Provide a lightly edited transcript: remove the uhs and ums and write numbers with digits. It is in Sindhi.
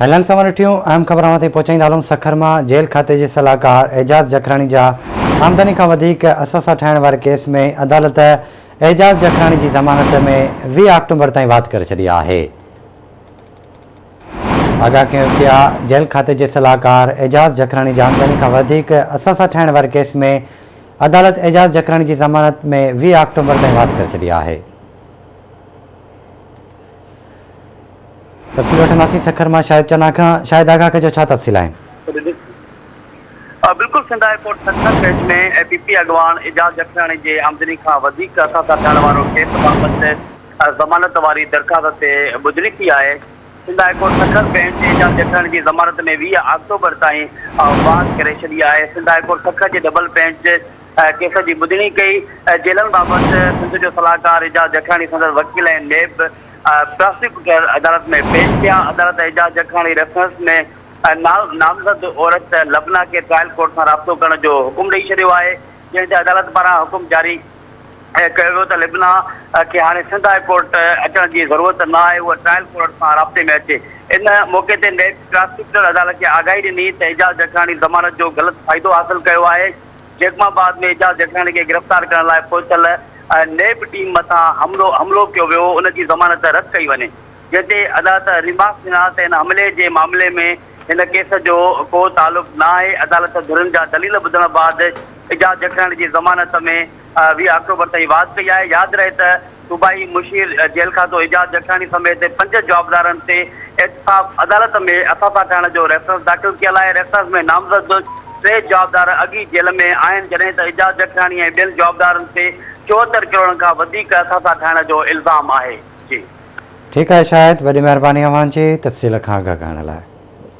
هيلن سان ورٺيون اهم خبر اوهان تائين پهچائيندا هلون سکر مان جيل کاتي جي صلاحڪار اعجاز جکراڻي جا آمدني کان وڌيڪ اثاثا ٺاهڻ واري ڪيس ۾ عدالت اعجاز جکراڻي جي ضمانت ۾ 20 آڪٽومبر تائين واڌ ڪري ڇڏي آهي. آگاهه ڪيو پيا جيل کاتي جي صلاحڪار اعجاز جکراڻي جا آمدني کان وڌيڪ اثاثا ٺاهڻ واري ڪيس ۾ عدالت اعجاز جکراڻي جي ضمانت ۾ 20 آڪٽومبر تائين واڌ ڪري ڇڏي آهي. تفصيل وٺنداسين سکر مان شاهد چنا کان شاهد آغا کي جو ڇا تفصيل آهن. بلڪل Sindh high court Sukkur bench ۾ A P P اڳواڻ اعجاز جکراڻي جي آمدني کان وڌيڪ اثاثا ٺاهڻ وارو ڪيس بابت ضمانت واري درخواست تي ٻڌڻي ٿي آهي. Sindh high court Sukkur bench Ejaz Jakhrani جي ضمانت ۾ 20 آڪٽوبر تائين واڌ ڪري ڇڏي آهي. سنڌ هاء ڪورٽ سکر جي ڊبل بينچ ڪيس جي ٻڌڻي ڪئي. جيلن بابت سنڌ جو صلاحڪار اعجاز جکراڻي سندس وڪيل ۽ نيب پراسيڪيوٽر عدالت ۾ پيش ٿيا. عدالت اعجاز جکراڻي ريفرنس ۾ نامزد عورت لبنا کي ٽرائل ڪورٽ سان رابطو ڪرڻ جو حڪم ڏئي ڇڏيو آهي، جنهن تي عدالت پاران حڪم جاري ڪيو ويو ته لبنا کي هاڻي سنڌ هاء ڪورٽ اچڻ جي ضرورت نه آهي، هوء ٽرائل ڪورٽ سان رابطي ۾ اچي. ان موقعي تي نيب پراسيڪيوٽر عدالت کي آگاهي ڏني ته اعجاز جکراڻي ضمانت جو غلط فائدو حاصل ڪيو آهي. جيڪب آباد ۾ اعجاز جکراڻي کي گرفتار ڪرڻ لاء پهتل نيب ٽيم مٿان حملو حملو ڪيو ويو، ان جي ضمانت رد ڪئي وڃي، جنهن تي عدالت ريمارڪس ڏنا ته ان حملي جي معاملي ۾ هن ڪيس جو ڪو تعلق نه آهي، عدالت ڌرين جا دليل ٻڌڻ بعد اعجاز جکراڻي جي ضمانت ۾ 20 آڪٽوبر تائين واڌ ڪئي آهي، ياد رهي ته صوبائي مشير جيل کاتو اعجاز جکراڻي سميت پنج جوابدارن تي احتساب عدالت ۾ اثاثا ٺاهڻ جو ريفرنس داخل ڪيل آهي، ريفرنس ۾ نامزد ٽي جوابدار اڳ ئي جيل ۾ آهن، جڏهن ته اعجاز جکراڻي ۽ ٻين جوابدارن تي 74 ڪروڙن کان وڌيڪ اثاثا ٺاهڻ جو الزام آهي. جي. ٺيڪ آهي شاهد وڏي مهرباني اوهان جي تفصيل کان آگاهه ڪرڻ لاء.